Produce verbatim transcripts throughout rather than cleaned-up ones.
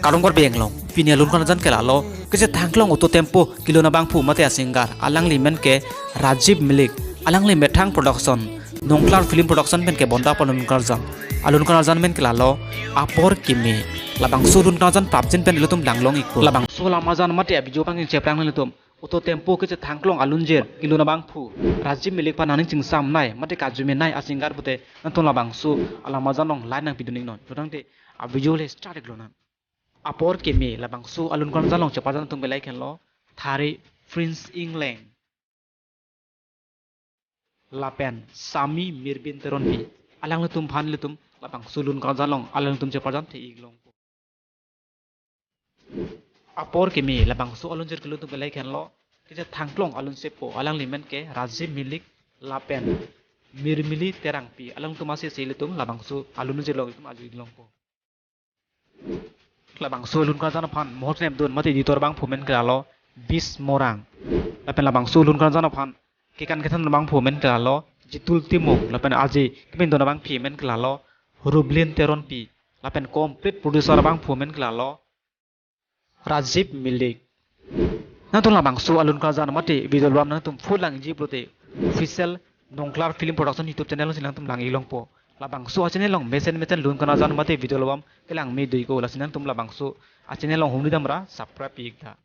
Kardom Karbi Anglong, pini alun karjan ke lalo, kechethangklong auto tempo kelun abangphu mate asinger, alangli men ke Rajiv Milik, alangli Methang Production, Nongklar Film Production pen kebonda pon alun karjan. Alun karjan men ke lalo, Apor Keme. Labangso alun karjan prapjin pen ilitum langlong ikpo. Labangso alun karjan mate a-video bang cheplang ilitum. Auto tempo kechethangklong alunjir kelun abangphu Rajiv Milik aphan nangning chingsamnei mate kajumenei asinger pute nangtum labangso alun karjan along line nangpidun iknon. Todang te a-video le start iklonang. Apor Keme labangso alun karjan along cheparjan atum belai khenlo Thari Prince Ingleng lapen Sami Mirbin Teronpi. Alanglitum aphan ilitum labangso alun karjan along alanglitum cheparjan the iklongpo. Apor Keme labangso alunjir kelun atum belai khenlo kechethangklong alun sepo, alangli men ke Rajiv Milik lapen Mirmili Terangpi. Alangtum ase se ilitum labangso alunjir along ilitum arju iklongpo. Labangso alun karjan aphan mohor klemdun mate editor abangphu men ke lalo Bis Morang. Lapen labangso alun karjan aphan kekan kethan abangphu men ke lalo Jitul Timung. Lapen aji kepindun abangpi men ke lalo Rublin Teronpi. Lapen complete producer abangphu men ke lalo Rajiv Milik. Nangtum labangso alun karjan mate video album nangtum full langji pulote official Nongklar Film Production YouTube channel si nangtum lang iklongpo. Labangso a-channel along mesen mesen alun karjan mate video album kelang me doiko, lasi nangtum labangso a-channel along humri damra subscribe ik tha.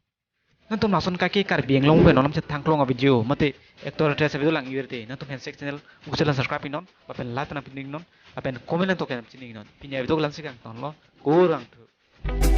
Nangtum lason kake Karbi Anglong pen non chethangklong a-video mate actor actress a-video lang iver te nangtum handshake channel uksel subscribe iknon, lapen like nangpidun iknon, lapen comment nangtok nangpidun iknon. Pini a-video lang si kangtonlo, kurvangthu.